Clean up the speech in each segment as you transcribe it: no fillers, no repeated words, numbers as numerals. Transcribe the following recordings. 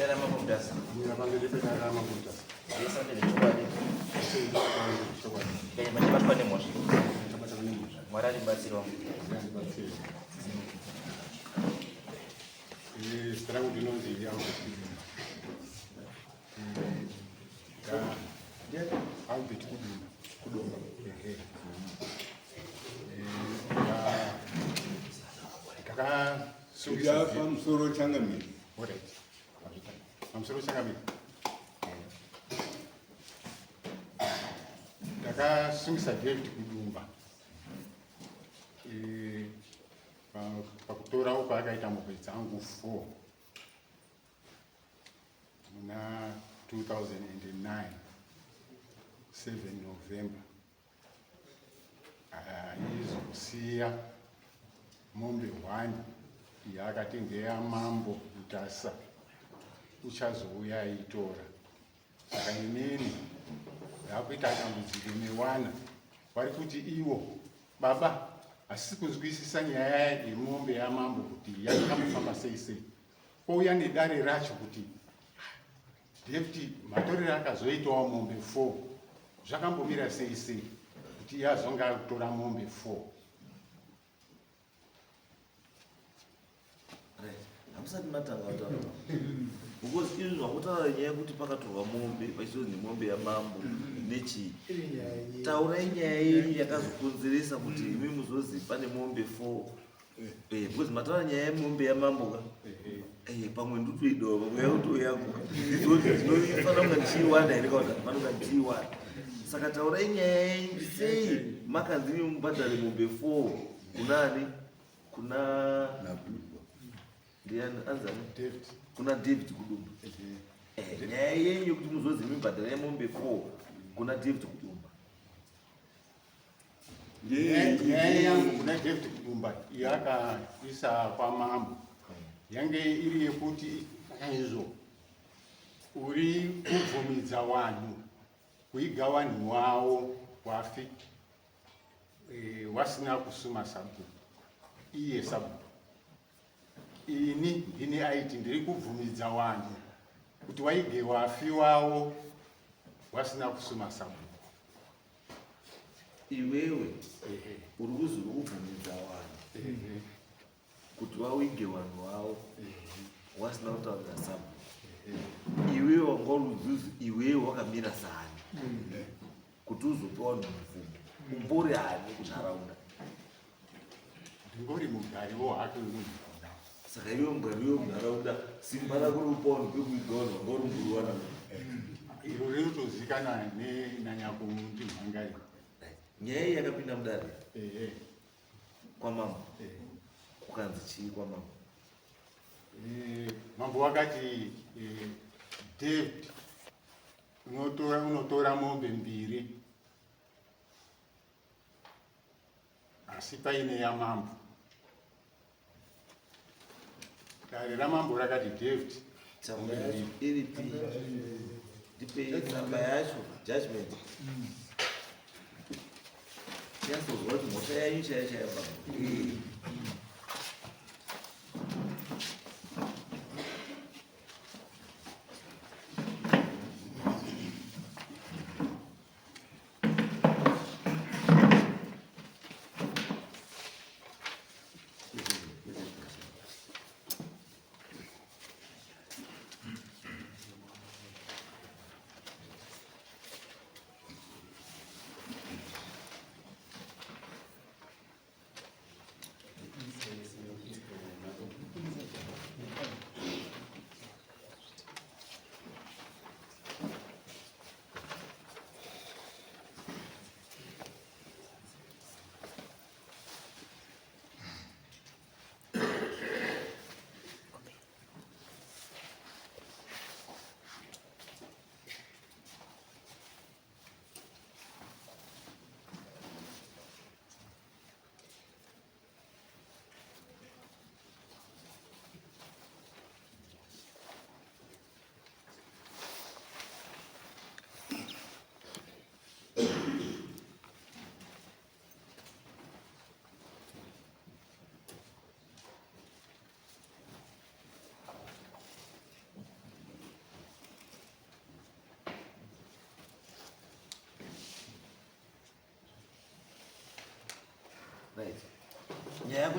pedare ramambo Mutasa. Mira pamberi pedare ramambo Mutasa. Ndisa ndezvechokwadi. Chokwadi. Ndikanyamba ndabatwa nemhosva. Ndabatwa nemhosva. Mwari andibatsire wangu. Mwari andibatsire. Eh, zita rangu ndinonzi Albert Kudumba. Eh, Albert Kudumba. Kudumba. Ehe. Eh, ndakasungisa pamusoro changamire. Alright. Pamusoro changamire. Ndakasungisa David Kudumba. Eh, pakutorawo kwaakaita mombe dzangu 4 muna 2009 7 November aizokusiya mombe 1 yaakati ndeyamambo Mutasa uchazouya aitora saka inini ndakuita dambudziko newana vari kuti iwo baba hasisi kunzwisisa nyaya yemombe yamambo kuti yakambofamba sei sei kouya nedare racho kuti deputy matorero akazoitawo mombe 4 zvakambomira sei sei kuti iye azonge akutora mombe 4 hamusati matanga kutaura because izvi zvakutaura nyaya yekuti pakatorwa mombe pachizonzi mombe yamambo nechii taurai nyaya yenyu yakazokonzeresa kuti imi muzozi pane mombe 4 Eh, because mataura nyaya yemombe yamambo ka eh, pamwe ndutoidawo pamwe yakutoyako ndizoti ndinofanira kunga ndichiiwana here kana kuti panonga ndichiiwana saka taurai nyaya yenyu sei makanzi imi mubhadhare mombe 4 kunani kuna ndiani anzani David. kuna David Kudumba eh, nyaya yenyu yekuti muzozi imi mubhadhare mombe 4 kuna David Kudumba Nyaya yangu kuna David Kudumba yakaisa kwamambo yange iri yekuti izvo uri kubvumidza vanhu kuiga vanhu wavo wafi e, wasina kusuma sabhuku iye sabhuku ini ndini aiti ndiri kubvumidza vanhu kuti waige wafi wavo wasina kusuma sabhuku Iwewe uri kuzi uri kubvumidza vanhu kuti vawige vanhu vavo wasina kutaurira sabhuku. Iwewe wanga uri uzuzi iwewe wakamira saani kuti uzopa vanhu mubvumo umbori ani kunharaunda? Ndingori mugariwo hake wemunharaunda. Saka iwe mugari wemunharaunda simba rako rekupa vanhu pekuiga vanhu vanga uri mukuru wana Iro rinotozikanwa nanyakumundimhangai. Nyaya iyi yakapinda mudare Ehe. kwamambo Ehe. kukanzi chii kwamambo? Eh, mambo wakati eh, David unotora unotora mombe mbiri asi paine yamambo dare ramambo rakati David Tsamba yacho iripi? Ndipei tsamba yacho judgment. Tinyatsoziva kuti mhosva yenyu chaiyo chaiyo baba.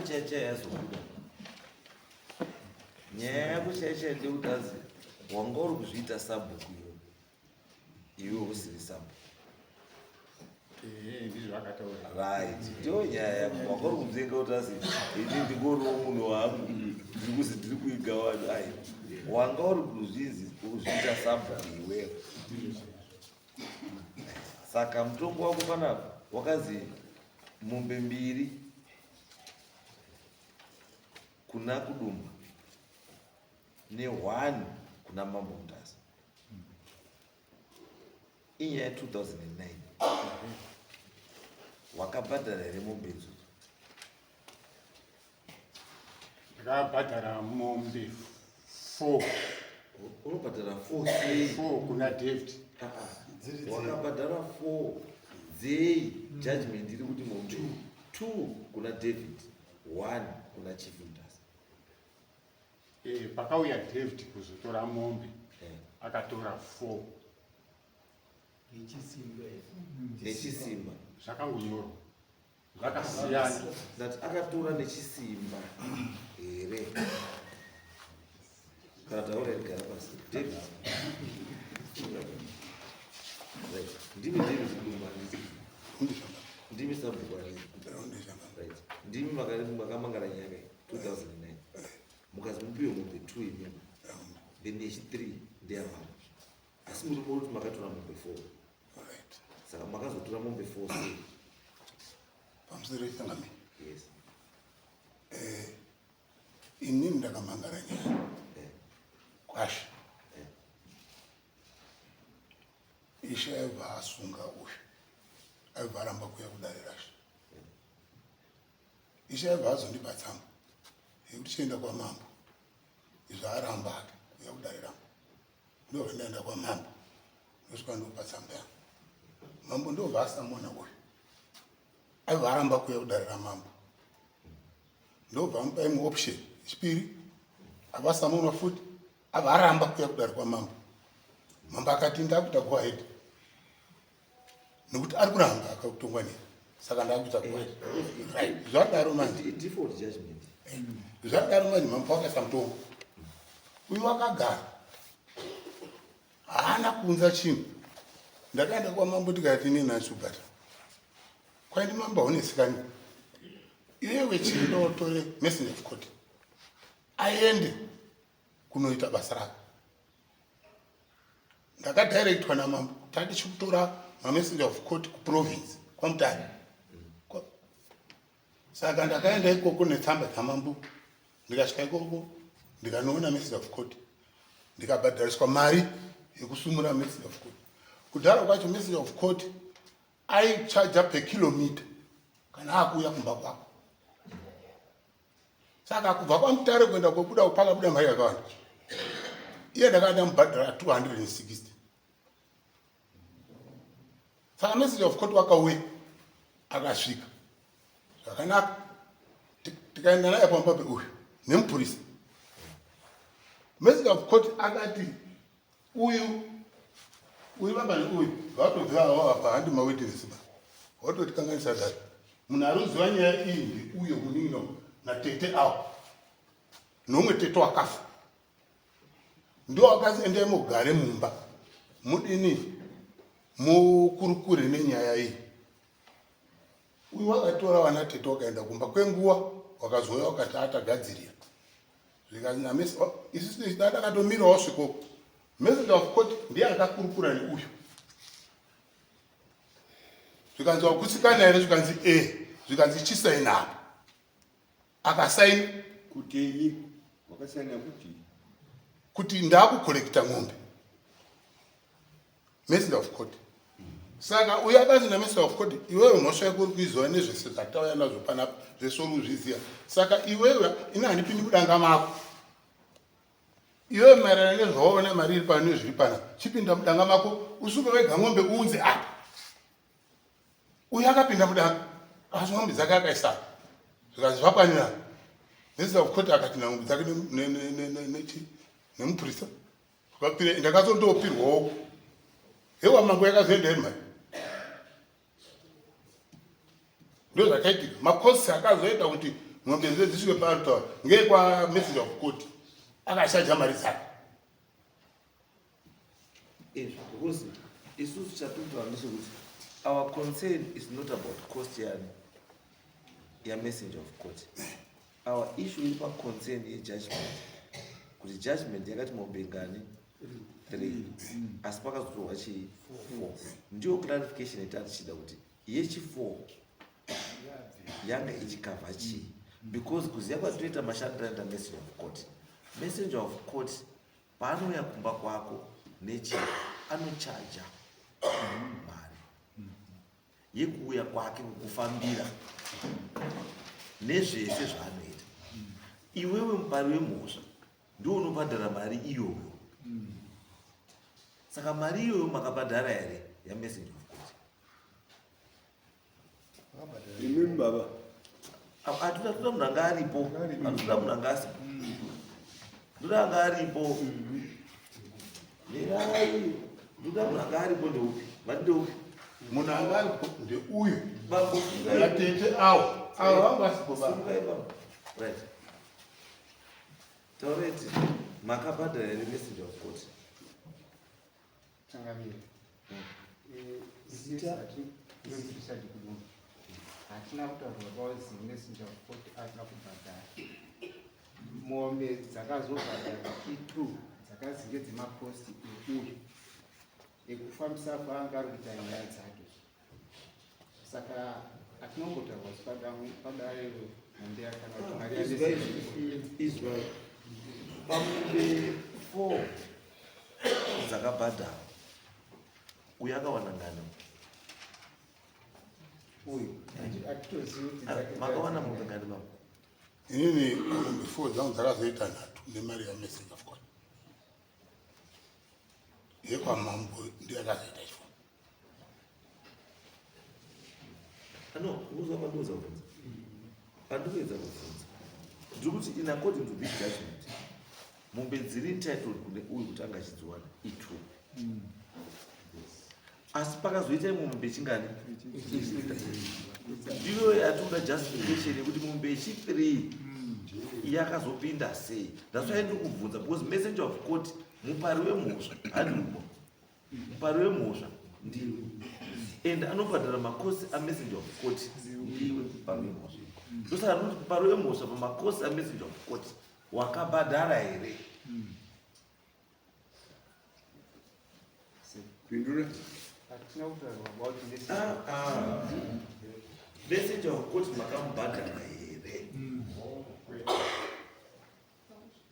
chaiyo chaiyo yazobuda. Nyaya yako chaiyo chaiyo ndeyekuti azi wanga uri kuzviita sabhuku iwe, iwe usiri sabhuku. Ehe, ndizvo akataura. Right, ndiyo nyaya yako. Wanga uri kunzenga kuti azi ini ndingoriwo munhu wangu, ndiri kuzi ndiri kuiga vanhu. Aiwa, wanga uri kuzvizi kuzviita sabhuku iwewe. Saka mutongo wako panapa wakazi mombe mbiri kuna Kudumba ne1 kuna Mambo Mutasa. Inyaya ye2009. Wakabhadhara here mombe idzodzo? Ndakabhadhara mombe 4. Unobhadhara 4 sei? 4 kuna David. Ah, ah. Wakabhadhara 4 dzei? Judgment iri kuti mombe 2 kuna David, 1 kuna Chief Mutasa. Pakauya David kuzotora mombe, akatora 4. Nechisimba. Nechisimba. Zvakangonyorwa zvakasiyana. Ndati akatora nechisimba here? Kana taura, rigara pasi, David. Right, ndimi David Kudumba, handiti? Ndimi sabhuku, handiti? Right, ndimi makamangara nyaya kai 2009, mukazi mupiwe mombe 2 imimi, then yechi 3 ndeyamama, asi muri muri kuti makatora mombe 4. Saka makazotora mombe 4 sei? Pamusoro isangamini. Yes. Inini ndakamangara nyaya kwashe. Ishe aibva asunga uyu, aibva aramba kuuya kudare rashe. Ishe aibva azondipa tsamba yekuti chienda kwamambo, izvo aramba ake kuuya kudare rangu. Ndobva ndaenda kwamambo, ndosvika ndopa tsamba yangu. Mambo ndobva asamona uyu aibva aramba kuuya kudare ramambo, ndobva amupa imwe option yechipiri, avasamonwa futi, abva aramba kuuya kudare kwamambo. Mambo akati ndakuita go ahead nekuti ari kuramba akakutongwa nei, saka ndakuita go ahead. Right, zvadaro manje. Default judgment. Zvadaro manje, mambo akaisa mutongo uyu, wakagara, haana kuunza chinhu. Ndakaenda kwamambo, tikati inini nachubhata kwaindi, mambo haunesikani iwewe, chienda utore messenger of court aende kunoita basa rake. Ndakadirectwa namambo tati chikutora mamessenger of court kuprovince kwaMutare. Saka ndakaenda ikoko netsamba dzamambo. Ndikasvika ikoko, ndikanoona messenger of court, ndikabhadhariswa mari yekusumura messenger of court. Kudhara kwacho messenger of court aichaja per kilometer kana akuuya kumba kwako. Saka kubva kwaMutare kuenda kwobuda pakabuda mari yakawanda. Iye ndakada mubhadhara 260. Saka messenger of court wakauya, akasvika zvakanaka. Tikaenda naye pamba peuyu nemupurisa. Messenger of court akati uyu uyu baba neuyu vatobva avo apa, handi mawitness ba, watotikanganisa dai. Munhu ari kuziva nyaya iyi ndeuyo munin'ina natete avo nomwe tete wakafa, ndo akazi endai mugare mumba, mudini, mukurukure nenyaya iyi. Uyu wakatora vana tete, wakaenda kumba kwenguva, wakazouya wakati atagadzirira. Zvikanzi namesi isusu takatomirawo svikoko. Messenger of court ndiye akakurukura neuyu. Zvikanzi wakutsikana here? Zvikanzi e. Zvikanzi chisaina apa. Akasaina. Kuti wakasiyana kuti? Kuti ndakucollecta ng'ombe, messenger of court. Saka uyo akazi namessenger of court, iwewe mhosva yako uri kuiziva nezvese zvatauya nazvo panapa, zvese uri kuzviziva. Saka iwewe, ini handipindi mudanga mako. Iwewe maererano nezvawaona, mari iri pano nezviri panapa, chipinda mudanga mako, usuke wega ng'ombe, uunze apa. Uyo akapinda mudanga, asi ng'ombe dzake akaisa. Zvikanzi zvakwanira. Messenger of court akati nang'ombe dzake nemupurisa. Ndakazondopirwawo hewa mambo, yakazoenda iri mari. Ndo zvakaitika. Makosi akazoita kuti Mombe dze dzisvike paarutaura ngekwa messenger of court akashaja mari dzake. Izvo because isusu chatinotaura ndechekuti our concern is not about cost yani yamessenger of court. Our issue iri paconcern yejudgment, kuti judgment yakati mombe ngani? 3, asi pakazotorwa chii? 4. Ndiyo clarification yatatichida kuti yechi4 yanga ichikavha chii, because kuziva kwatinoita mashandiro aita messenger of court, messenger of court paanouya kumba kwako nechii, anochaja mari yekuuya kwake, kukufambira nezvese zvaanoita. Iwewe mupari wemhosva ndiwo unobhadhara mari iyoyo. Saka mari iyoyo makabhadhara here yamessenger of court? Imimi baba. Hatuna, toda munhu anga aripo, hatoda munhu anga asipo. Ndoda anga aripo. Mirai, ndoda munhu anga aripo. Ndeupi mati? Ndeupi? Munhu anga aripo ndeuyu. Bambo, sungai. Natete awo, avo vanga vasipo ba. Sungai bambo. Right, taureti, makabhadhara here messenger of court? Changamire, Richard Kudumba. Hatina kutaurwa kwazi messenger of court asina kubhadhara. Mombe dzakazobhadharwa i2, dzakazinge dzemacosts ekuyu ekufambisa kwaanga ari kuita nyaya dzake. Saka hatinongotaurwa kuti padare mombe yakana kuti mari Izwai. yamessenger. Izwai, pamombe 4 dzakabhadharwa, uyu akawana ngani? Uyu hatitozivi kuti dzake. Makawana mombe ngani, baba? Inini mombe 4 dzangu dzakazoita 3 nemari yamessenger of court. Yekwamambo ndiyo yakazoita chifour. No, uzwa pandikuedza kubvunza, pandikuedza kubvunza ndiri kuti in according to this judgment, mombe dziri entitled kune uyu kuti anga achidziwana i2, asi pakazoita imwe mombe chingani? Ndiyo yatikuda justification yekuti mombe yechi3 yakazopinda sei. That's why ndiri kubvunza, because messenger of court mupari wemhosva handiumo. Mupari wemhosva ndiwe, and anobhadhara macosts amessenger of court ndiwe mupari wemhosva. Ndosaka ndikuti mupari wemhosva pamacosts amessenger of court wakabhadhara here? Pindura. Hatina kutaurwa about messenger. Ah, ah. Messenger of court makamubhadhara here,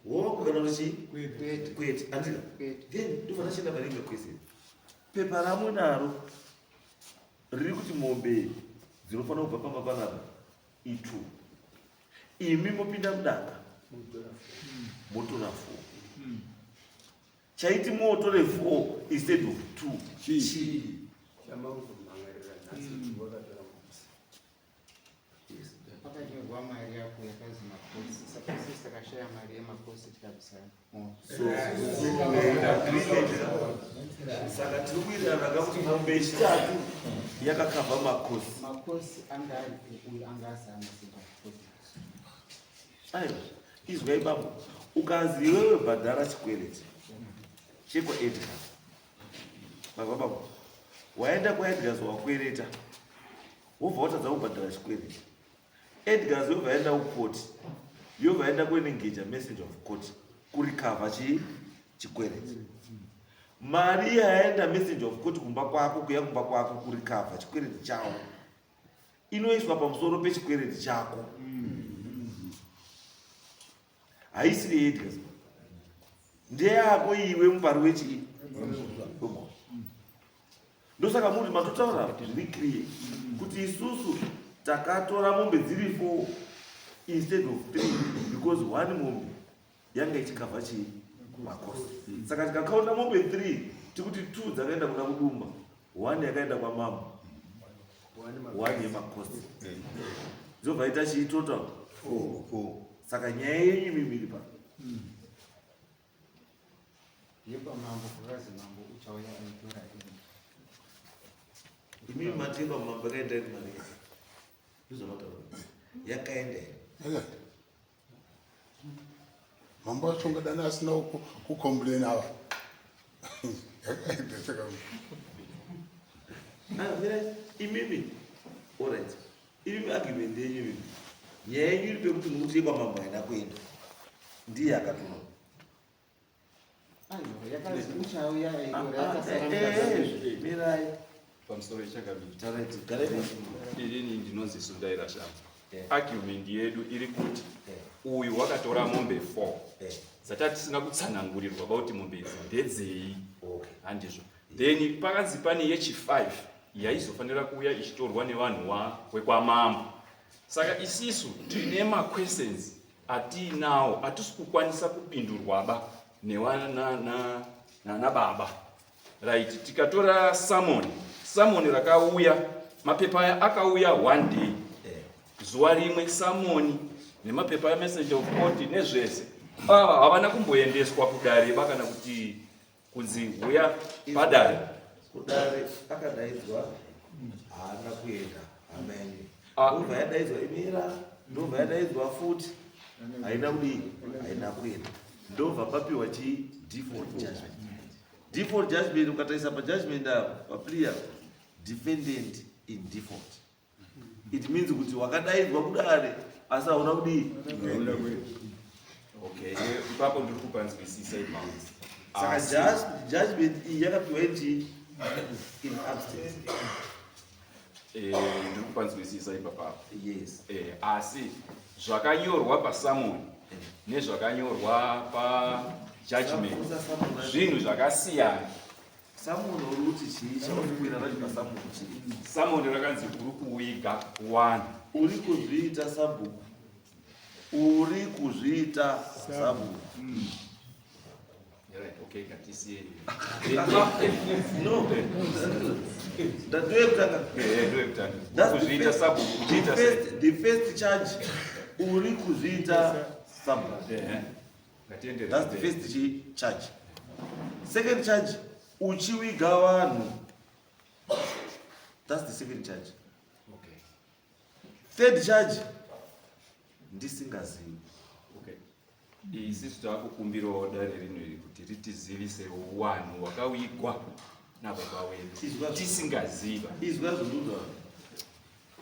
woko kana kuti chii? Kwete. Kwete, andika? Kwete. Then ndofana chienda pane imwe question. Pepa ramunaro riri kuti mombe dzinofanira kubva pamba panapa i2, imi mopinda mudanga motora 4. Chaiti motore 4 instead of 2? Chii? Chii? Chamangomhangarira nhasi kuti wakatora makusi. Yes. Pakanyorwa mari yako yakazi macosts, saka isusu takashaya mari yemacosts, tikabvisa mombe. So saka tiri kuwirirana kakuti mombe yechitatu yakakavha macosts? Macosts anga ari uyu, anga asina messenger of court. Aiwa, izwai bambo, ukazi iwewe bhadhara chikwereti chekwaEdgars, baba, bambo, waenda kwaEdgars, wakwereta, wobva watadza kubhadhara chikwereti. Edgars yobva yaenda kukoti, yobva yaenda kuenengeja messenger of court kurikavha chii? Chikwereti. Mari yaenda messenger of court kumba kwako, kuya kumba kwako kurikavha chikwereti chavo, inoiswa pamusoro pechikwereti chako. Haisiri yeEdgars, ndeyako iwe mupari wechii? Wemhosva. Ndosaka muri matotaura zviri clear kuti isusu takatora mombe dziri 4 instead of 3 because one mombe yanga ichikavha chii? Macosts. Saka tikakaunda mombe 3, tikuti 2 dzakaenda kuna Kudumba, 1 yakaenda kwamambo, 1 yemacosts, dzobva ita chii total? Four. Saka nyaya yenyu imimi pa Yekwamambo kwakazi mambo uchauya aitora ini. Imimi matenga mambo, yakaenda iri mari, ndizvamataura, yakaenda here? Yakaita. Mambo acho ungadana asina kucomplain ava. Yakaita saka. Ah, mira, imimi alright, imimi argument yenyu imimi, nyaya yenyu iri pekuti mukuti yekwamambo haina kuenda, ndiye akatora. Aiwa, yakanzi uchauya eitora yakasara mukadzi. Mirai. Pamusoro ichakabiri. Tarai, garai pasi. Inini ndinonzi Sundaira Shamba. Argument yedu iri kuti uyu wakatora mombe 4 dzatati tisina kutsanangurirwa kuti mombe idzi ndedzei. Handizvo? Then pakanzi pane yechi5 yaizofanira kuuya ichitorwa nevanhu wekwamambo. Saka isisu tine maquestions atiinawo atisi kukwanisa kupindurwa ba nana baba. Right, tikatora summon, summon rakauya, mapepa aya akauya one day, zuva rimwe, summon nemapepa emessage of court nezvese. Ava havana kumboendeswa kudare ba kana kuti kunzi uya padare. Kudare akadaidzwa, haana kuenda hama yenyu. Ah. Ndobva yadaidzwa, imira, ndobva yadaidzwa futi, haina kudii, haina kuenda. Ndobva papiwa chi default judgment. Default judgment, ukatarisa pajudgment apa, paplea, defendant in default, it means kuti wakadaidzwa kudare asi hauna kudii. Okay, ipapo ndiri kupanzwisisa ipapo. Saka judgment iyi yakapiwa ichi in absence. Ndiri kupanzwisisa ipapapo. Yes. Asi zvakanyorwa pasummon nezvakanyorwa pajudgment zvinhu zvakasiyana. Summon uri kuti chii chauri kukwira nacho pasummon chii? Summon rakanzi uri kuwiga one. Uri kuzviita sabhuku, uri kuzviita sabhuku. Right, okay, ngatisiye. No, ndoyekutanga. Ndoyekutanga. That's the Kuzviita sabhuku the kuchiita sei? The first charge, uri kuzviita sabhuku. Ngatienderere That's the mberi. first charge. Second charge, uchiwiga vanhu. That's the second charge. Third charge, ndisingazivi. Okay, isisu taakukumbirawo dare rino iri kuti ritizivise wanhu wakawigwa nababa wedu tisingaziva. Izwa zvonduda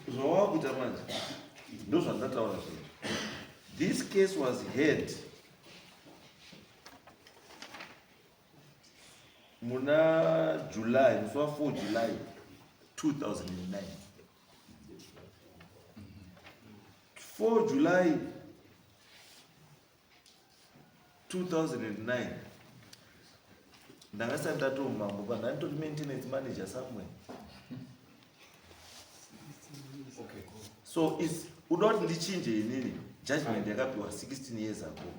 zvawava kuita manje, ndo zvandataura zvinhu. This case was heard muna July, musi wa4 July 2009. 4 July 2009 ndanga sati ndatomambo pa ndanditori maintenance manager somewhere. So its uda kuti ndichinje inini judgment yakapiwa 16 years ago?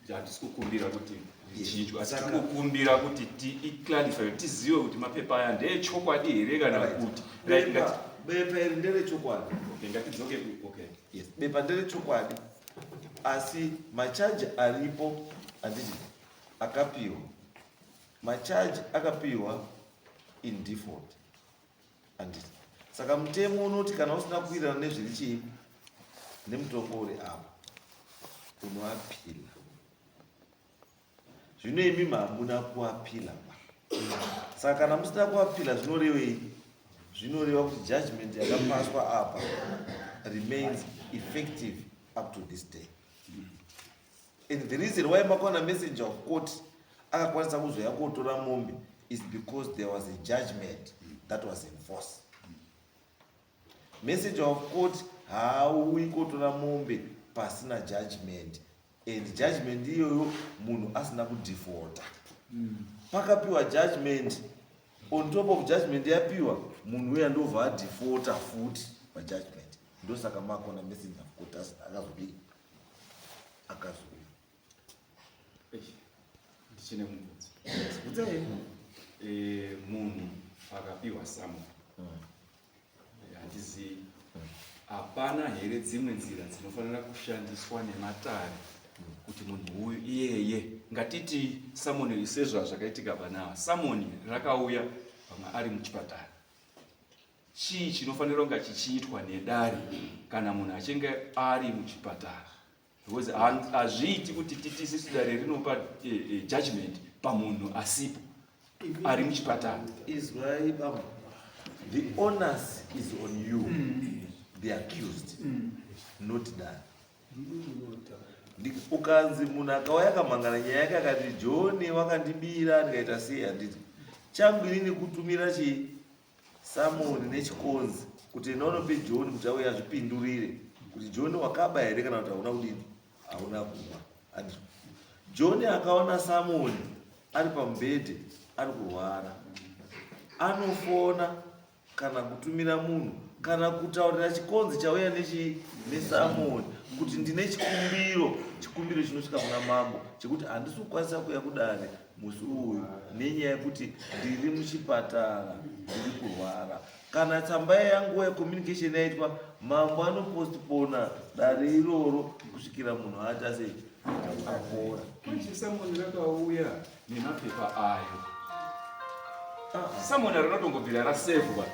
Hatisi kukumbira kuti richinjwe, asi Saka- tiri kukumbira kuti tiiclarify, tizive kuti mapepa aya ndeechokwadi here kana kuti. Right, Bepa iri nderechokwadi. Okay, ngatidzoke okay. Yes, bepa nderechokwadi, asi macharge aripo, handiti, akapiwa macharge, akapiwa in default, handiti? Saka mutemo unoti kana usina kuwirirana nezviri chii nemutongo uri apa, unoappeala. Zvino imi hamuna kuappeala ba. Saka kana musina kuappeala, zvinorevei? Zvinoreva kuti judgment yakapaswa apa remains effective up to this day. And the reason why makaona messenger of court akakwanisa kuzoya kotora mombe is because there was a judgment that was in force. Messenger of court haauyi kotora mombe pasina judgment, and judgment iyoyo munhu asina kudefaulta. Pakapiwa judgment, on top of judgment yapiwa, munhu uya ndobva adefaulta futi pajudgment. Ndosaka makona messenger of court akazodii, akazouya. Eish, ndichine mubvunzo. Kudzai. Munhu akapiwa summon, handizivi, hapana here dzimwe nzira dzinofanira kushandiswa nematare kuti munhu uyu iyeye, ngatiti summon, sezvazvakaitika panava, summon rakauya pamwe ari muchipatara. Chii chinofanira kunga chichiitwa nedare kana munhu achinge ari muchipatara? Because hazviiti kuti titi isisu dare rinopa judgment pamunhu asipo ari muchipatara. Izwai bambo, the onus is on you, the accused, not dare. Ukanzi munhu akauya akamhangana nyaya yake akati John wakandibira ndikaita sei, handiti changu inini kutumira chii samoni nechikonzi kuti enda unope John kuti auye azvipindurire kuti John wakaba here kana kuti hauna kudini, hauna kuba. Handiti John akaona samoni ari pamubhedhe ari kurwara, anofona kana kutumira munhu kana kutaurira chikonzi chauya nesamoni kuti ndine chikumbiro, chikumbiro chinosvika kuna mambo chekuti handisi kukwanisa kuuya kudare musi uyu nenyaya yekuti ndiri muchipatara, ndiri kurwara. Kana tsamba yanguva yecommunication yaitwa, mambo anopostpona dare iroro kusvikira munhu aita sei, apora. Manje samoni rakauya nemapepa ayo, samoni rinotongobvira rasevhwa.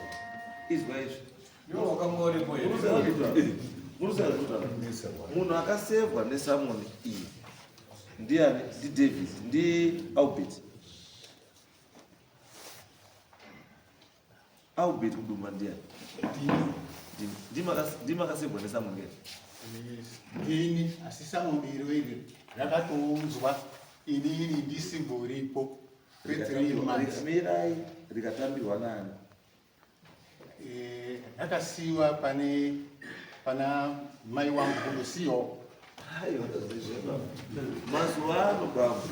Izwa izvi. Iwe wakanga uripo here? Munhu akasevhwa nesamoni iyi ndiani? NdiDavid, ndiAlbert. Albert Kudumba ndiani? Ndimakasevhwa nesamoni here? Ndini, asi samoni iro iri rakatounzwa inini ndisimboripo kwe3 months. Mirai, rikatambirwa nani? Rakasiyiwa pane pana mai wangu kundosiyiwa. Aiwa, mazuva ano bambo,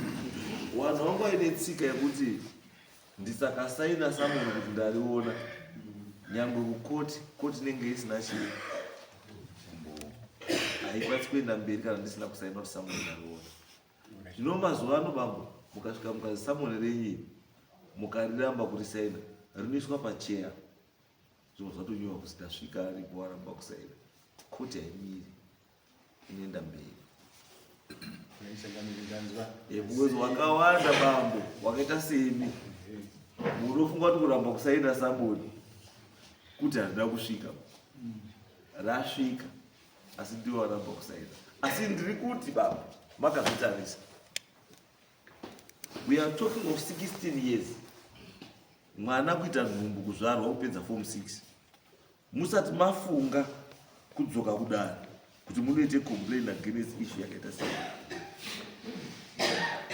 vanhu vanga vaine tsika yekuti ndisakasaina samoni kuti ndariona, nyangwe kukoti, koti inenge isina chii, haikwanisi kuenda mberi kana ndisina kusaina kuti samoni ndariona. Zvino mazuva ano bambo, mukasvika mukazi samoni renyu mukariramba kurisaina, rinoiswa pacheya, zvimwe zvatonyorwa kuti ndasvika aripo waramba kusaina. Koti haimiri, inoenda mberi. Because wakawanda bambo wakaita semi munofunga kuti kuramba kusaina samoni kuti harina kusvika, rasvika, asi ndiwo waramba kusaina. Asi ndiri kuti bambo, makazvitarisa, we are talking of 16 years, mwana kuita nhumbu, kuzvarwa, kupedza form 6, musati mafunga kudzoka kudare kuti munoite complain against issue yakaita sei.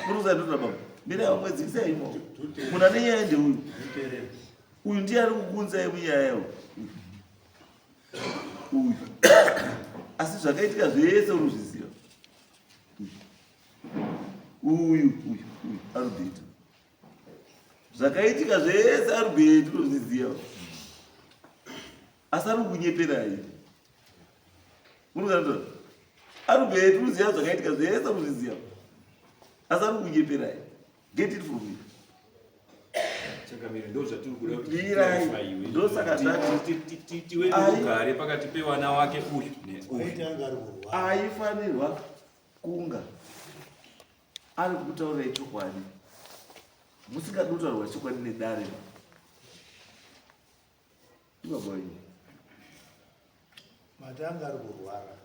Munoziva baba, mirai vamwe, dzikisai imo. Munhu ane nyaya ndeuyu, uyu ndiye ari kukunzai munyaya yawo uyu, asi zvakaitika zvese unozviziva. Uyu, uyu, uyu Albert, zvakaitika zvese Albert unozviziva, asi ari kunyeperai. Munoziva Albert unoziva zvakaitika zvese, unozviziva, asi ari kunyeperai. Get it from me. Changamire, ndo zvatiri kuda kuti Mirai, clarify. Ndosaka Tiwe nerugare pakati pevana wake uyu neuyu. Waiti anga ari kurwara. Aifanirwa kunga ari kutaurirai chokwadi. Musingadi kutaurirwa chokwadi nedare, ibaba wenyu. Mati anga ari kurwara,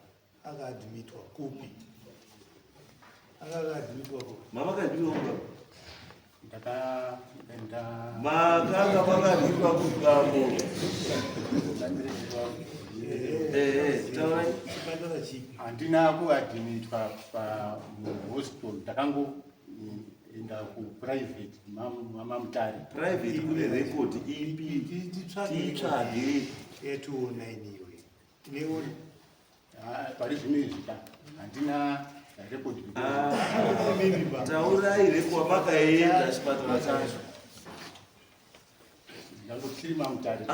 akaadhimitwa kupi? Anga akaadhimitwa kupi? Mamakadyiwa baba? Ndakaenda. Makanga makadyiwa kugamo? Ehe, taurai. Chipatara chipi? Handina kuadhimitwa pamuhospital, ndakangoenda kuprivate maMutare. Private kune rekodi ipi? Titsvage. Titsvage. Ye209 iyoyo tineona. Pari zvino izvi ka handina rekodi. Mimi baba. Taurai rekuwa makaenda chipatara chacho. Ndangotiri maMutare.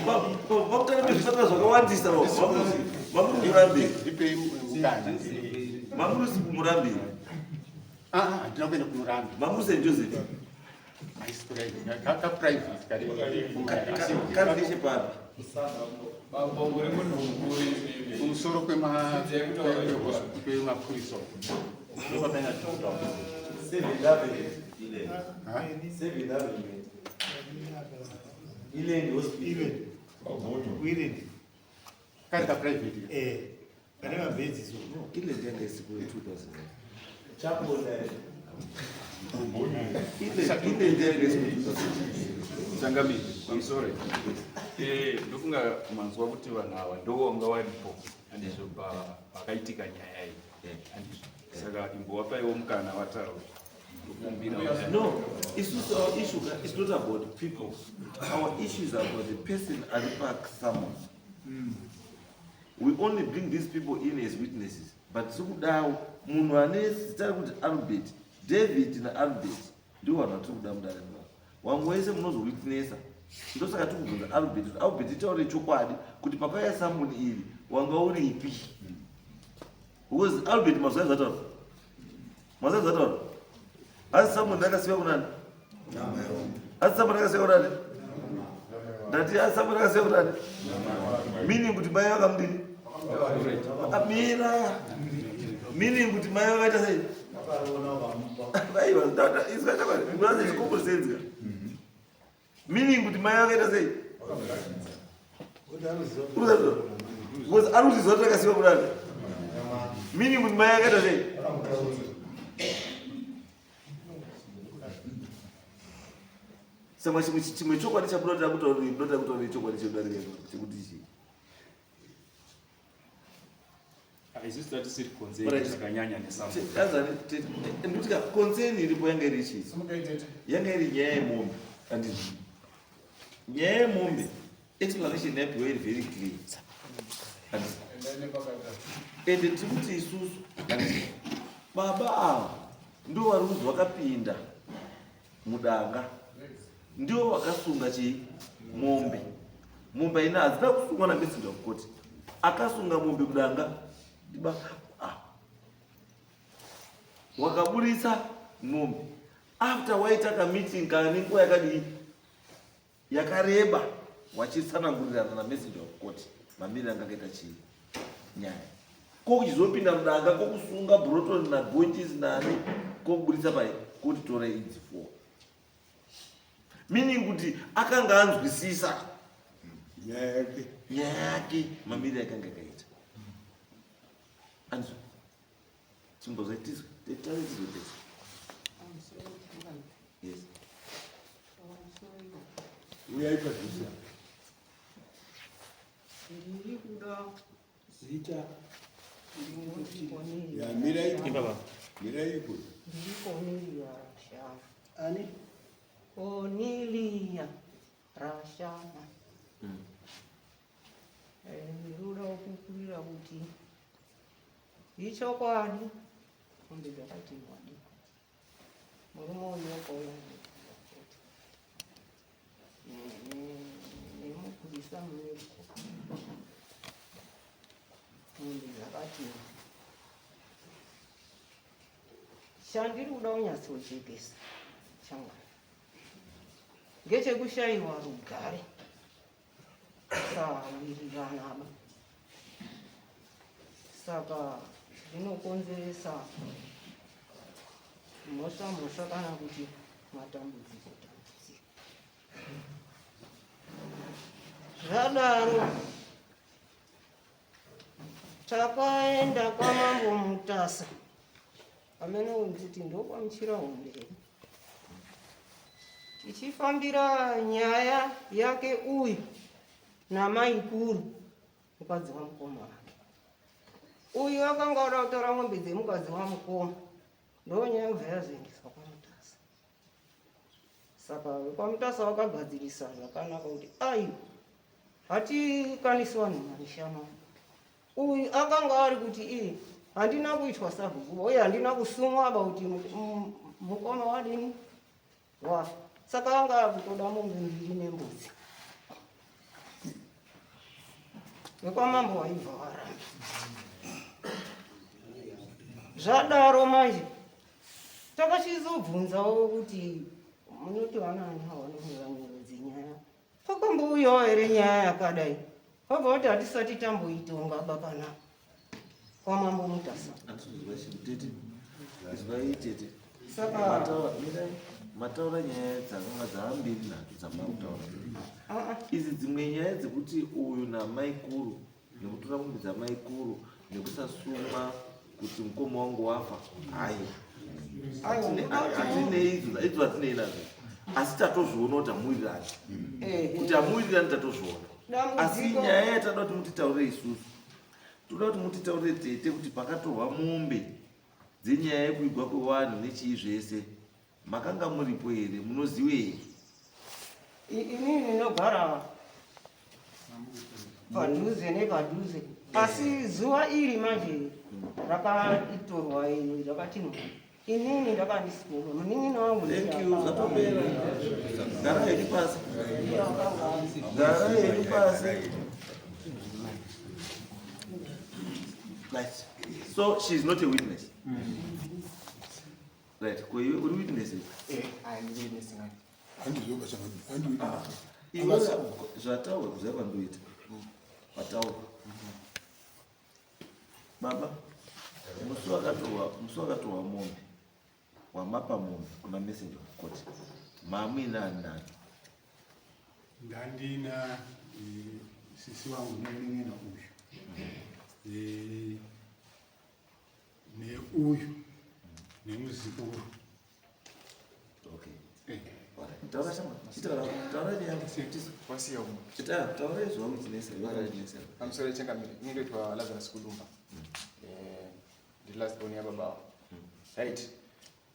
VaMutare vezvipatara zvakawandisa. Mamuri kumurambi? Ndipei mukana. Mamuri kumurambi? Handina kuenda kumurambi. Mamuri St Joseph? Haisi private, kaprivate kari. Kari nechepapi? Bambo, uri munhu mukuru imi. Kumusoro kwemapurisa ndokwakaenda. Seven Avenue. Seven Avenue. Iland Hospital. Iland. Kuiland. Kaita private. Eh, pane mabhedzi so. No, Iland yanga isiko 2000. Chaponda. Iland yanga isiko 2000. Changamire, pamusoro. Eh, ndofunga manzwa kuti vanhu ava ndo vanga varipo handizvo pakaitika nyaya iyi. Handizvo. Saka imbowapaiwo mukana wataura. Ndokumbira. No, isusu our issue is not about people. Our issue is about the person ari pasummons. We only bring these people in as witnesses. But tiri munhu ane zita rekuti Albert, David naAlbert ndivo vanhu vatiri kuda mudare muno. Vamwe wese munozowitnessa. Ndosaka tiri kubvunza Albert kuti Albert itaure chokwadi kuti pakauya summon iri wanga uripi. Because Albert mazuva zvataura. Mazuva zvataura. Asi summon akasiya kunani? Asi summon akasiya kunani? Ndati asi summon akasiya kunani? Meaning kuti mai vakamudini? Vakamira. Meaning kuti mai vakaita sei? Aiwa, ndata izwa chakwadi. Muraze chikopo senzi. Meaning kuti mai vakaita sei? Because ari kuziva kuti akasiwa kunani? Meaning kuti mai vakaita sei? Saka chimwe chokwadi chamunoda kutaura munoda kutaura chokwadi chedarika chekuti chii? Isusu tatisiri concern zvakanyanya nesummon. Ndikuti concern iripo yanga iri chii? Yanga iri nyaya yemombe. Handizvo. Nyaya yemombe explanation yapiwa iri very clear. Handizvo. Ende tiri kuti isusu handizvo. Baba ava ndivo vari kunzi vakapinda mudanga ndivo vakasunga chii mombe. Mombe ina hadzina kusungwa namessenger of court. Akasunga mombe mudanga ndiba ah. Wakaburitsa mombe after waita kameeting kana nenguva yakadii yakareba wachitsanangurirana namessenger of court mamiriro anga akaita chii nyaya kokuchizopinda mudanga kokusunga Broton nagonchis nani kokuburitsa pai koti tora idzi four meaning kuti akanga anzwisisa nyaya yake nyaya yake mamiriro akanga akaita anzwa chimbozvaitizwe titare tizwe yes uyai padhuze. Ndiri kuda Zita ndinoti Cornelia. ya mirai Ibaba. mirai ipo. Ndiri Cornelia Rashana. Ani? Cornelia Rashana. Ndinoda kukwira kuti ichokwadi mombe dzakatengwa diko. Murume uyu wakauya kuti nemupurisa muneko mombe dzakatengwa. Chandiri kuda kunyatsojekesa changana ngechekushayiwa rugare kusawirirana saka zvinokonzeresa mhosva mhosva kana kuti matambudziko tambudziko. Zvadaro takaenda kwamambo Mutasa amene kuti ndokwamuchira hombe tichifambira nyaya yake uyu namaikuru mukadzi wamukoma wake. Uyu akanga oda kutora mombe dzemukadzi wamukoma, ndo nyaya yobva yazoendeswa kwaMutasa. Saka kwamutasa wakagadzirisa zvakanaka kuti aiwa hatikanisi vanhu marishama. Uyu akanga ari kuti iye handina kuitwa sabhuku uye handina kusumwa ba kuti mukoma wadini wafa. Saka anga akutoda mombe mbiri nembudzi. Vekwamambo waibva waramba. Zvadaro manje takachizobvunzawo kuti munoti vanaani havanonyoranyoro dzenyaya pakambouyawo here nyaya yakadai vabva kuti hatisati tamboitonga ba panapa kwamambo Mutasa. Andizozwa chinhu tete. Izwai tete. Saka Mataura mirai. Mataura nyaya dzakanga dzaambiri nhatu dzamakutaura. Ah, ah. Idzi dzimwe nyaya dzekuti uyu namaikuru nekutora mombe dzamaikuru nekusasuma kuti mukoma wangu wafa hayi. Aiwa, ndoda kuti Hatinei idzo idzo hatinei nadzo. Asi tatozviona kuti hamuwirirani. Eh, Kuti hamuwirirani tatozviona. Asi dambudziko nyaya yatada kuti mutitaurire isusu. Toda kuti mutitaurire tete kuti pakatorwa mombe dzenyaya yekuigwa kwevanhu nechii zvese makanga muripo here munoziwei? Inini ndinogara padhuze nepadhuze, asi zuva iri manje rakaitorwa iri rakatinwa, inini ndakandisikuno munin'ina wangu. Thank you, zvatopera. Gara henyu pasi. Gara henyu pasi. Right. So she's not a witness. Right. Ko iwe uri witness here? Handiri witness ngani. Handizivo basa, handiwitness. Iwe zvataurwa kuziva kwandoita. Pataurwa. Baba, musi wakatorwa mombe wamapa mombe kuna messenger of court. Mamuina ani nani? Ndandina sisi wangu nemunin'ina uyu, neuyu nemuzukuru. Okay. Eh. Taura shama. Chitaura, taura nyaya. Wasiya umwe. Chitaura, taura izvo witness, witness. Pamusoro yechangamire, ini ndoitwa Lazarus Kudumba. Ndiri last born yababa avo. Right,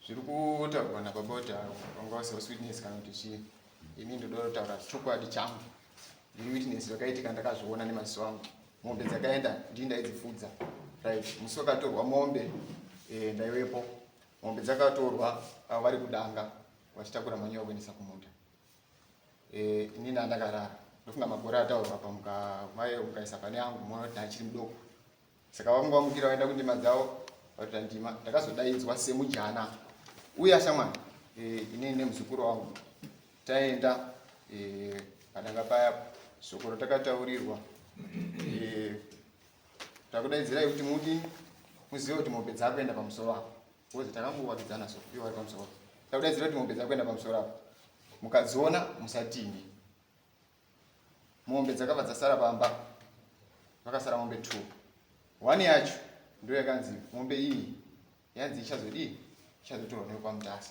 zviri kutaurwa nababa kuti vanga vasiwa witness kana kuti chii, ini ndoda kutaura chokwadi changu. Ndiri witness, zvakaitika ndakazviona nemaziso angu. Mombe dzakaenda ndii ndaidzifudza. Right, musi wakatorwa mombe ndaiwepo. Mombe dzakatorwa avo vari kudanga vachitakura manyowa kuendesa kumunda. Inini ndakarara, ndofunga makore ataurwa pa mukaisa pane angu muona kuti ndachiri mudoko. Saka vanga vamukira vaenda kundima dzavo, vatoita ndima. Ndakazodaidzwa semujana, uya shamwari, inini nemuzukuru wangu taenda padanga paya. Shoko ratakataurirwa, takudaidzirai kuti mudi muzive kuti mombe dzakuenda pamusoro apo, because takangowakidzana so ivo vari pamusoro. Takudaidzira kuti mombe dzakuenda pamusoro apo, mukadziona musatini. Mombe dzakabva dzasara pamba, vakasara mombe 2. One yacho ndo yakanzi mombe iyi yanzi ichazodii, ichazotorwa nekwamutasa.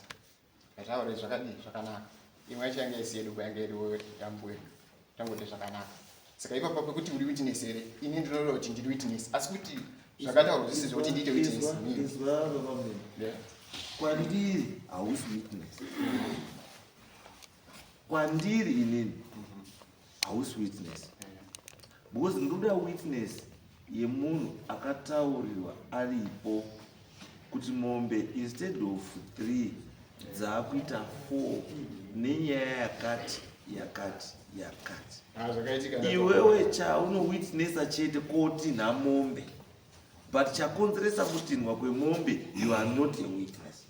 Yataura zvakadii, zvakanaka. Imwe yacho yanga isi yedu, yanga iriwo yambuya. Tangoti zvakanaka. Saka ipapo pekuti uri witness here, ini ndinoda kuti ndiri witness, asi kuti zvakataurwa zvisi zvekuti ndiite witness inini. Izwa baba mene. Kwandiri hausi witness. Kwandiri inini hausi witness. Because ndoda witness yemunhu akataurirwa aripo kuti mombe instead of 3 dzaakuita 4 nenyaya yakati yakati yakati. Ah, zvakaitika. Iwewe chaunowitnessa chete kotinha mombe, but chakonzeresa kutinhwa kwemombe you are not a witness.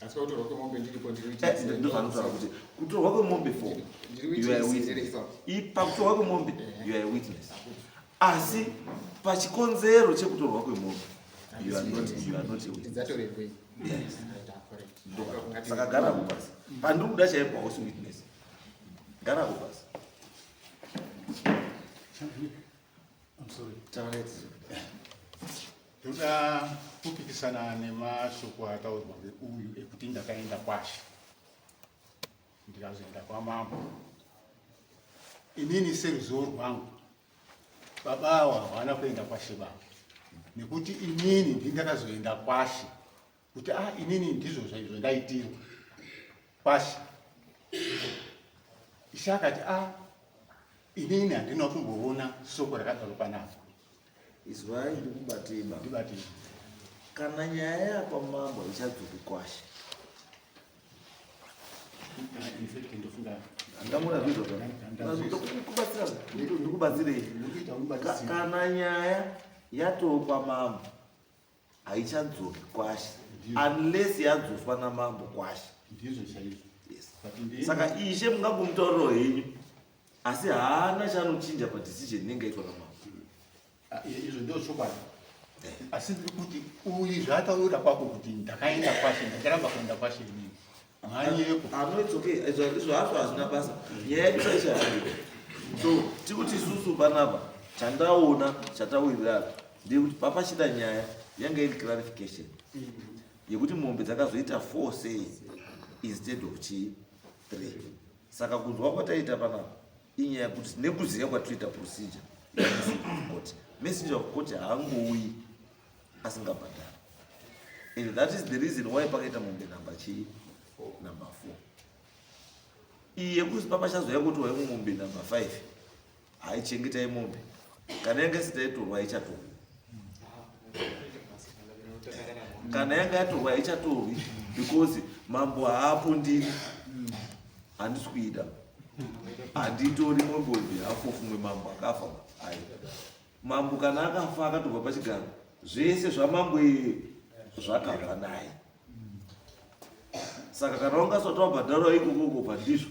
Asi pakutorwa kwemombe ndiripo, ndiri witness. Ndozvanotaura kuti kutorwa kwemombe 4 Ndiri you are a witness here witness. ipapo? Pakutorwa kwemombe you are a witness, asi pachikonzero chekutorwa kwemombe you are not a witness. Dzatorerwei? Yes. Right, ah, correct. Saka gara kupasi, pandiri kuda chaipo hausi witness. Gara kupasi. I'm sorry. Taura iti. Ndoda kupikisana nemashoko ataurwa neuyu ekuti ndakaenda kwashe, ndikazoenda kwamambo. Inini seruzivo rwangu, baba ava havana kuenda kwashe baba, nekuti inini ndindakazoenda kwashe kuti a inini ndizvo zvaizvo ndaitirwa kwashe. Ishe akati a inini handina kumboona soko rakadaro panapa. Izwai, ndikubatei baba. Ndibatei. Kana nyaya yakwamambo haichadzoki kwashe. In fact, ndofunga Angamura zvidzo. Ndikubatsira, ndikubatsirei. Ndikuita ubatsira. Kana nyaya yatokwa mambo haichadzoki kwashe unless yadzoswa namambo kwashe. Ndizvo chaizvo. Yes. But Saka ishe mungangomutaurirawo henyu, asi haana chaanochinja padecision inenge yaitwa namambo. Ah, izvo ndo chokwadi. Asi ndiri kuti uyu zvaataura kwako kuti ndakaenda kwashe, ndakaramba kuenda kwashe inini. Mhanyeko. Ah, no, it's okay. Izvo hazvo hazvina basa. Nyaya yedu saishaandika. So tikuti isusu panapa chandaona chatawirirana ndeyekuti papachida nyaya yanga iri clarification yekuti mombe dzakazoita 4 sei instead of chii 3. Saka kunzwa kwataita panapa inyaya yekuti nekuziva kwatinoita procedure yemessenger of court. Messenger of court haangouyi asingabhadhari. And that is the reason why pakaita mombe number chii number 4. Iyi yekuzi papachazouya kuti waimwe mombe number 5 haichengetai mombe, kana yanga isati yaitorwa haichatorwi, kana yanga yatorwa haichatorwi because mambo haapo, ndini handisi kuida, handitori mombe on behalf of mumwe mambo akafa. Ai, mambo kana akafa akatobva pachigaro, zvese zvamambo iye zvakabva naye. Saka kana wangasati wabhadharwa ikoko kubva ndizvo.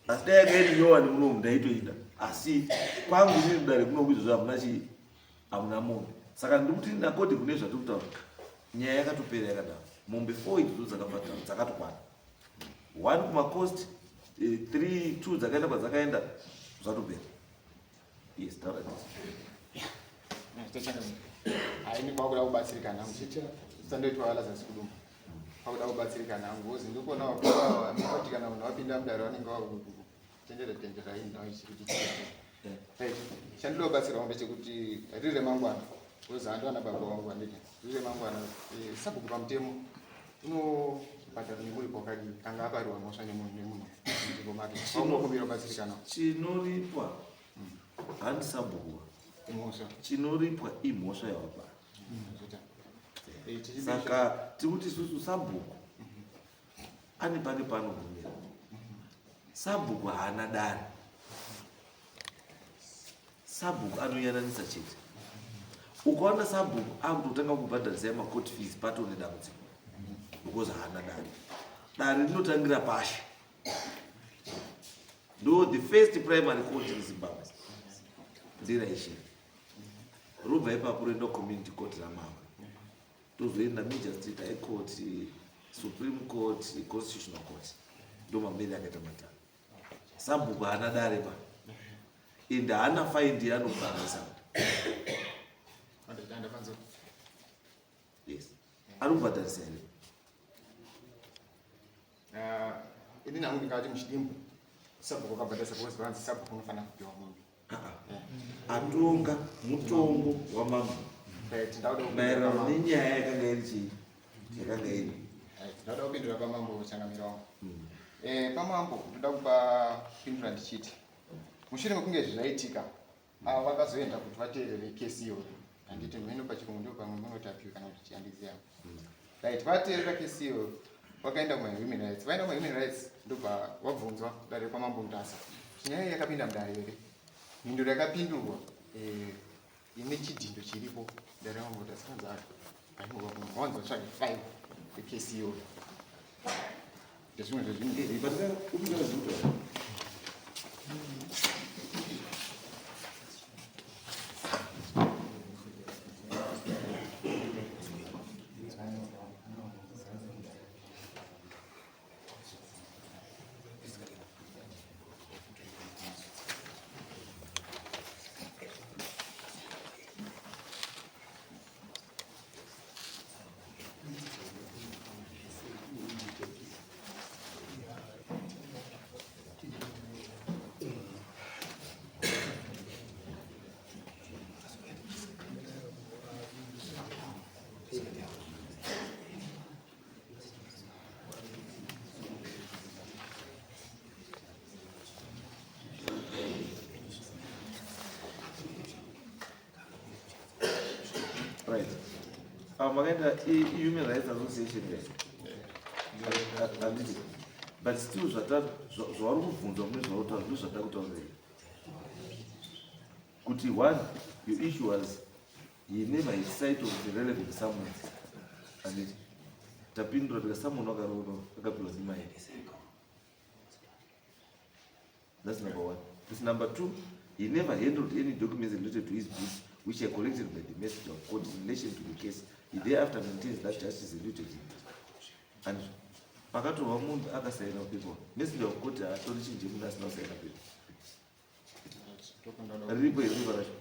Asi dai yanga iri nyowani munomu ndaitoida, asi kwangu inini kudare kunoku izvozvo hamuna chii, hamuna mombe. Saka ndiri kuti nakodi kune zvatiri kutaura, nyaya yakatopera yakadaro. Mombe 4 idzodzo dzakabhadharwa dzakatokwana, 1 kumacost, 3 2 dzakaenda kwadzakaenda, zvatopera. Yes, taura this. Haini kwakuda kubatsirikana hangu chete. Sandoitwa Lazarus Kudumba. Kwakuda kubatsirikana hangu because ndikuona kuti kana munhu wapinda mudare vanenge vakutenderera tenderera inhau ichiri kuchitika. Right. Chandinoda kubatsirwa ndechekuti riri remangwana, because handiwana baba vangu handiti riri remangwana, sabhuku pamutemo unobhadhara nemuripo wakadii kanga apariwa mhosva nemunhu munzvimbo make? Wakunokumbira kubatsirikana. Chinoripwa handi sabhuku. Imhosva. Chinoripwa imhosva yawapara. Zvoita. Saka tikuti isusu sabhuku ane pake paanogumira. Sabhuku haana dare. Sabhuku anoyananisa chete. Ukaona sabhuku akutotanga kubhadharisai macourt fees, patone dambudziko, because haana dare. Dare rinotangira pashi, ndo the first primary court in Zimbabwe nderaishe. Robva ipapo roenda community court ramambo, tozoenda magistrate, high court, supreme court, constitutional court. Ndo mamiri akaita matare. Sabhuku haana dare pa, ende haana faindi yaanobhadharisa. Ndapanzwa. Yes, ari kubhadharisa here? Ini nangu ndingati muchidimbu sabhuku akabhadharisa because vanzi sabhuku unofanira kupiwa mombe. Atonga mutongo wamambo Right, ndauda kupindura maererano pamambo. nenyaya yakanga iri chii, yakanga iri. Right, ndauda kupindura pamambo, changamiro wangu. Pamambo ndoda kupapindura ndichiti mushure mekunge izvi zvaitika, ava vakazoenda kuti vateerere kesi iyoyo, handiti? Mheno pachirungu ndo pamwe munoti appeal kana kuti chihandizi yavo. Right, vateerera kesi iyoyo, vakaenda kumahuman rights. Vaenda kumahuman rights, ndobva vabvunzwa dare kwamambo Mutasa kuti nyaya iyi yakapinda mudare here. Mhinduro yakapindurwa, ine chidhindo chiripo, dare ramambo Mutasa vanzi aiwa, vanzi vatsvage file yekesi iyoyo, ndezvimwe zvezvinhu. Upindura zvinotaura. Right, makaenda i-Human Rights Association guys, handiti? But still zvauri kubvunzwa mune zvautaura ndo zvada kutaurira kuti one, your issue was he never had sight of the relevant summons, handiti? Tapindura tika summon wakarono akapiwa ndimai. That's number one. This number two, he never handled any documents related to his boots. which are collected by the messenger of court in relation to the case. He thereafter maintains that justice eluded him. And pakatorwa munhu akasaina paper, messenger of court haatori chinje munhu asina kusaina paper. Riripo here pepa racho?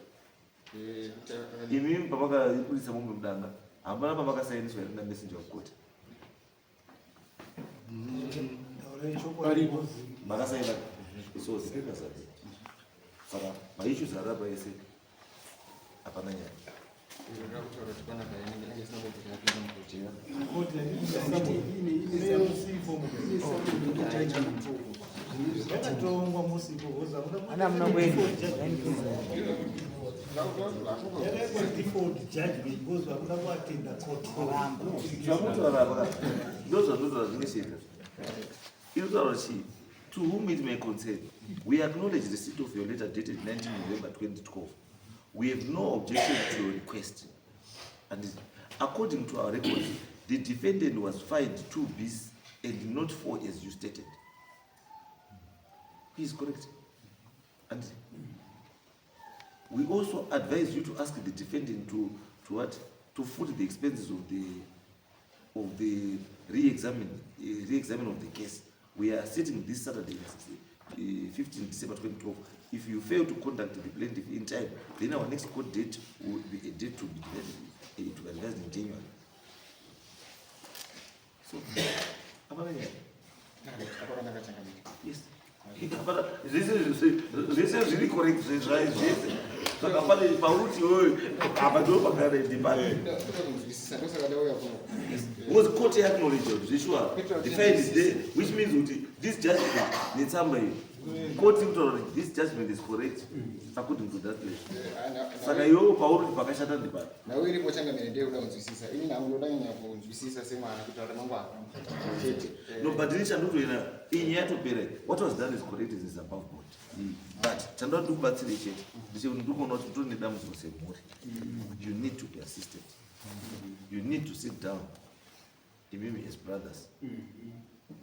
Imimi pamakabudisa mombe mudanga, hapana pamakasainiswa here namessenger of court? Makasaina so the papers are there. Saka maissues ari apa ese hapana nyaya. Zvamutaura apa ndozvandinotaura zvine sheka. Inotaura chii? To whom it may concern, we acknowledge receipt of your letter dated 19 November 2012. We have no objection to your request. And according to our records, the defendant was fined 2 beasts and not 4 as you stated. He is correct. And we also advise you to ask the defendant to what? To foot the expenses of the re-examine of the case. We are sitting this Saturday, 15 December 2012. If you fail to contact the plaintiff in time, then our next court date will be a date to be decided, to be advised in January. So, yes. Zvese zviri correct zvese. Saka pane pauti iwewe apa ndo pakare ndipane. Because court acknowledge kuti zveshuwa the fine is there, which means kuti this judgment netsamba iyi court ikutaura kuti this judgment is correct according to that place. Saka iwewe pauri kuti pakashata ndipane. Nawe iripo changamire ndiye kuda kunzwisisa. Ini nangu ndoda kunyanya kunzwisisa semwana kuti ramangwana. Chete. No, but ini chandotoenda iyi yatopera. What was done is correct is above board. But chandoda ndikubatsire chete. Ndichekuti ndikuona kuti tone dambudziko semhuri. You need to be assisted. You need to sit down. Imimi as brothers.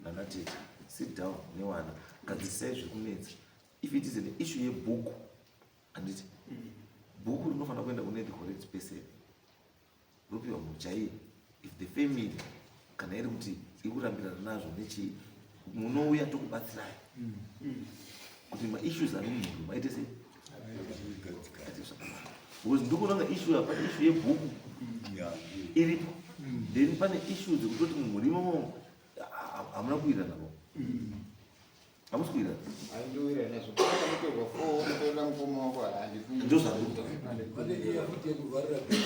Nana tete, sit down newana. Gadzisai zvekunetsa. If it is an issue yebhuku, handiti bhuku rinofanira kuenda kune the correct person. Ropiwa munhu chaiye. If the family kana iri kuti iri kurambirana nazvo nechii, munouya tokubatsirai kuti maissues ari mumhuri maite sei? Aite zvakanaka. Because ndikuona kunge issue apa issue yebhuku iripo. Then pane issue dzekutoti mumhuri imomo hamuna kuwirirana navo. Hamusi kuwirirana? Handikuwirirana nazvo. Pakatorwa 4 unotorera mukoma wako handifungi. Ndozvandiri kutaura. Pane iya futi yekurwarira gate.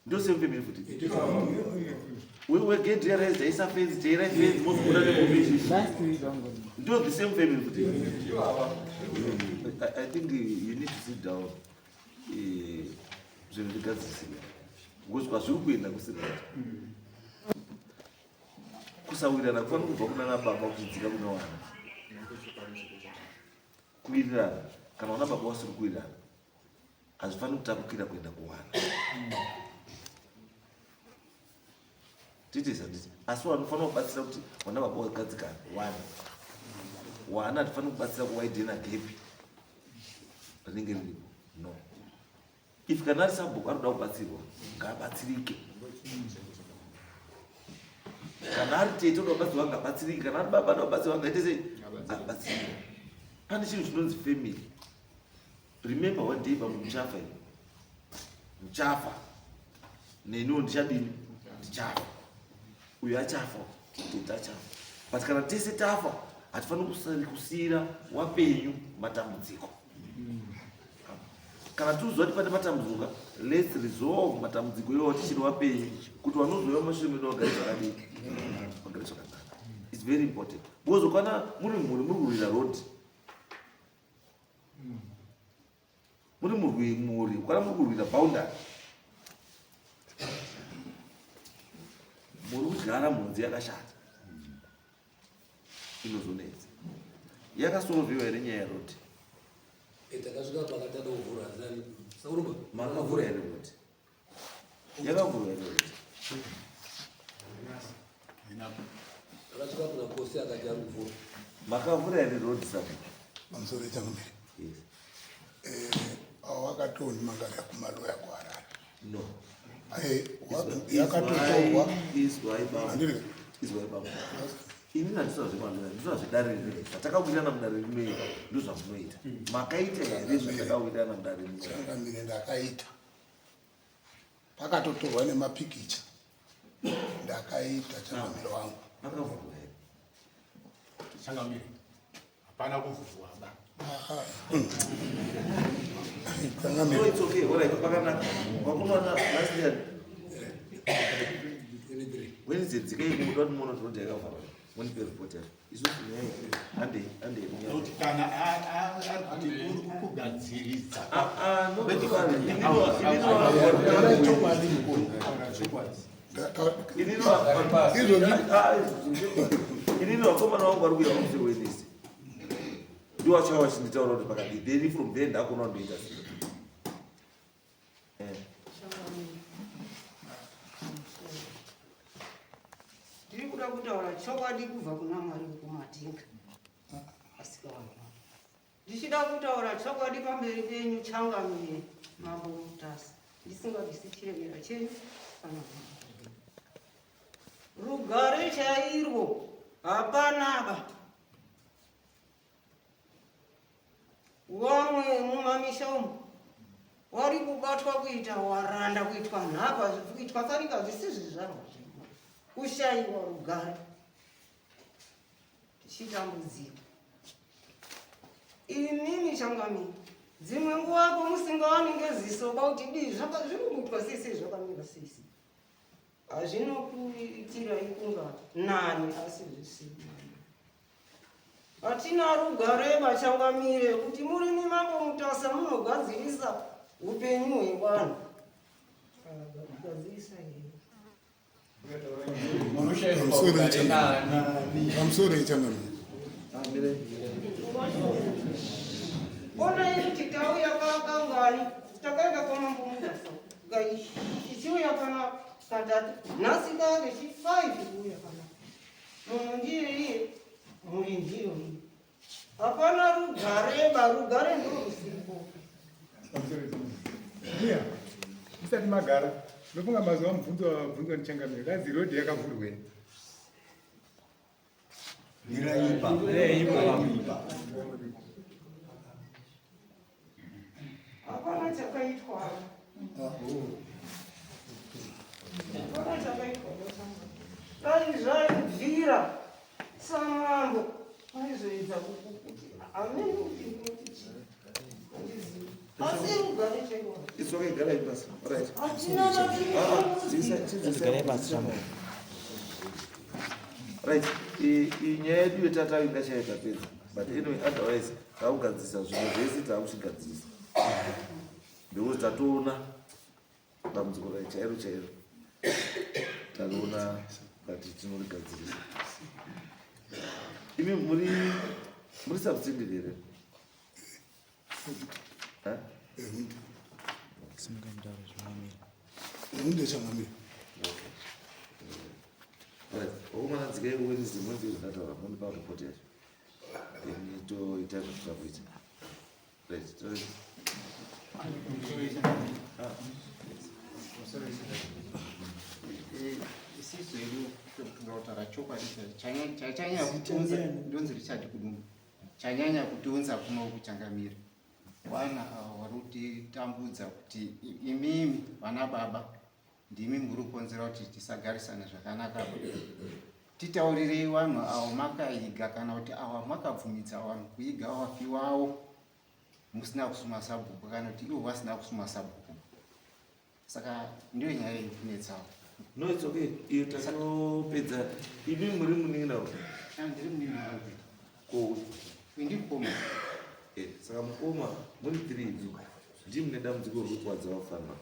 Ndo same family futi. We get realized taisa fence, teira fence, mozobuda nemombe. Ndo the same family futi. I think you need to sit down. Zvinhu zvigadzirisiwe. Because kwazviri kuenda kusiri right. Kusawirirana kufanira kubva kuna baba kuchidzika kuna vana. Kuwirirana kana vana baba vasiri kuwirirana hazvifaniri kutapukira kuenda kuwana. Titi handiti asi vanofanira kubatsira kuti vana baba vagadzikane wana. Wana hatifaniri kubatsira kuwaidhena gepi rinenge riripo. No. If kana ari sabhuku anoda kubatsirwa ngaabatsirike. Kana ari tete unoda kubatsirwa ngaabatsirike. Kana ari baba anoda kubatsirwa ngaite sei? Ngaabatsirike. Pane chinhu chinonzi family. Remember one day pamwe muchafa imi. Muchafa. Neniwo ndichadini? Ndichafa. Uyu achafa, tete achafa. But kana tese tafa, hatifaniri kusiira wapenyu matambudziko. Kana tiuziva kuti pane matambudziko, let's resolve matambudziko iwawo tichiri wapenyu kuti vanozouya mumashure medu vagare zvakadini? Vagare zvakanaka. It's very important. Because ukana muri mhuri muri kurwira road. Muri mhuri ukana muri kurwira boundary. Muri kudyara mhunzi yakashata. Inozonetsa. Yakasolviwa here nyaya yeroad? Takasvika pakati ada kuvhura zani. Saurumba. Makavhura here road? Yakavhurwa here road? Takasvika kuna Kosi akati ari kuvhura. Makavhura here road sabhuku? Pamusoro echangamire. Yes. Eh, avo vakatonimangarira kumaloya kuharare. No. Eh, yakatotorwa. Izwai baba. Handiri- Izwai baba. Ini handisina zvemaloya, ndisina zvedare rinei. Zvatakawirirana mudare rinei ndozvamunoita. Makaita here zvatakawirirana mudare rinei? Changamire, ndakaita. Pakatotorwa nemapikicha. Ndakaita, changamire wangu. Pakavhurwa here? Changamire, hapana kuvhurwa ba. Changamire. No, it's okay. All right, pakanaka. Wakunoona last year. Wednesday dzikai muda kuti muone kuti road yakavharwa. Munipe report yacho. Isusu nyaya iyi. Handei, handei munyaya. Nokuti kana ari kuti uri kugadziridza. Ah, ah, no, Kwete no, kuti- Taurai chokwadi mukuru. Inini Izvozvi- Ah, inini vakomana vangu vari kuuya pamusoro Wednesday. Ndiwo vachauya vachinditaura kuti pakadii. Then from there ndakuona kuti ndoita sei. Eh. Ndiri kuda kutaura chokwadi kubva kuna Mwari wekumatenga asika vanhu. Ndichida kutaura chokwadi pamberi penyu, changamire Mambo Mutasa, ndisingabvisi chiremera chenyu kana rugare chairwo hapanaba. Wamwe mumamisha umu wari kubatwa kuita waranda, kuitwa nhapa, kuitwa fanika zvisizvi zvizvarwa zvino, kushayiwa rugare, tichitambudzika. Imimi changamire, dzimwe nguva apo musingawani ngeziso kuti dii zviri kuitwa sei sei, zvakamira sei sei, hazvinokuitirai kunga nani, asi zvisina. Hatina rugare vachangamire, kuti murimi Mambo Mutasa munogadzirisa upenyu hwevanhu. Gadzirisa here? Pamusoro yechangamire. Onai kuti tauya kakangani, takaenda kwaMambo Mutasa tichiuya kana katatu, nhasi kave chi5 kuuya kana munhu ndiye iye, mhuri ndiyo iye, hapana rugare ba, rugare ndorusiripo. Mbuya, musati magara, ndofunga mazuva mubvunzo wabvunzwa nechangamire, kanzi road yakavhurweni. Iraipa. Iraipa. Hapana chakaitwa, hapana chakaitwa. Dai zvaibvira samambo aizoedza kuti amene kuti ndinoti chii, handizivi, asi rugare chaiwo It's okay, garai pasi. All right. hatina. Ah, ah, Garai pasi, Shamwari. Right, iyi nyaya yedu yetatavinga chaiyo tapedza, but anyway, otherwise takugadzirisa zvinhu zvese, taakuchigadzirisa because tatoona dambudziko chairo chairo tariona, but tinorigadzirisa. Imi muri substantive here? Ha? Simuka mutauro zvinamira. Hunde, changamire. Right, vakomana, dzikai Wednesday munzi zvandataura, mundipa report yacho, then toita zvatinoda kuita. Right, Ah. Isisu hedu totaura chokwadi. Chanyanya kutiunza, ndonzi Richard Kudumbu, chanyanya kutiunza kuno kuchangamira vana ava vari kutitambudza kuti imimi vana baba ndimi muri kukonzera kuti tisagarisane zvakanaka. Titaurirei vanhu avo makaiga kana kuti ava makabvumidza vanhu kuiga vafi wavo musina kusuma sabhuku, kana kuti ivo vasina kusuma sabhuku. Saka ndiyo nyaya iri kunetsawo. No, it's okay, iyo tatopedza. Imi muri munin'ina? Ah, ndiri munini Albert. Ko? Ndikoma. Eh, saka mukoma muri three, imi ndii mune dambudziko riri kukwadza vafanira,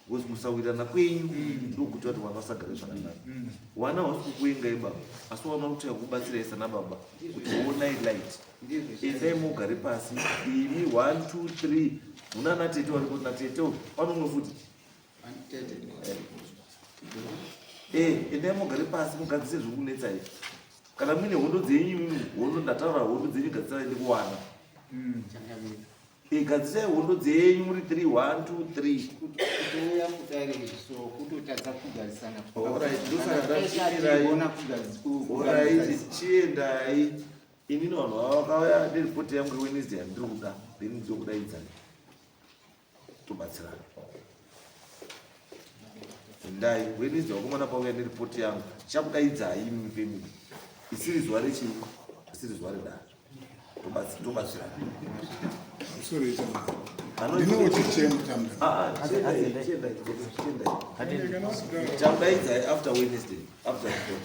because musawirirana kwenyu ndokuti vati vana vasagare zvakanaka. Wana hwasi kukuengai baba, asi wana kuti kubatsirai sana baba kuti onai light. Endai mugare pasi imi 1 2 3, muna natete variko, natete panomwe futi. Tete. Eh, endai mugare pasi mugadzise zviri kunetsai. Kana muine hondo dzenyu imimi, hondo ndataura, hondo dzenyu gadzirai ndikuwana. Changamira. Gadzirisai hondo dzenyu muri 3 1 2 3. Kutouya kudare izvi so kutotadza kugarisana. Alright, ndosaka ndachimirai. Alright, chiendai. Inini vanhu vava vakauya neripoti yangu yeWednesday yandiri kuda, then ndokudaidzai. Tobatsirana. Endai, Wednesday vakomana pauya neripoti yangu, chakudaidzai imi family. Isiri zuva rechii? Isiri zuva redare. Tobatsirana. Sorry, ndine uchichemo chamda. Ah, ah, chiendai, chiendai, chiendai. Chakudaidzai after Wednesday, after report.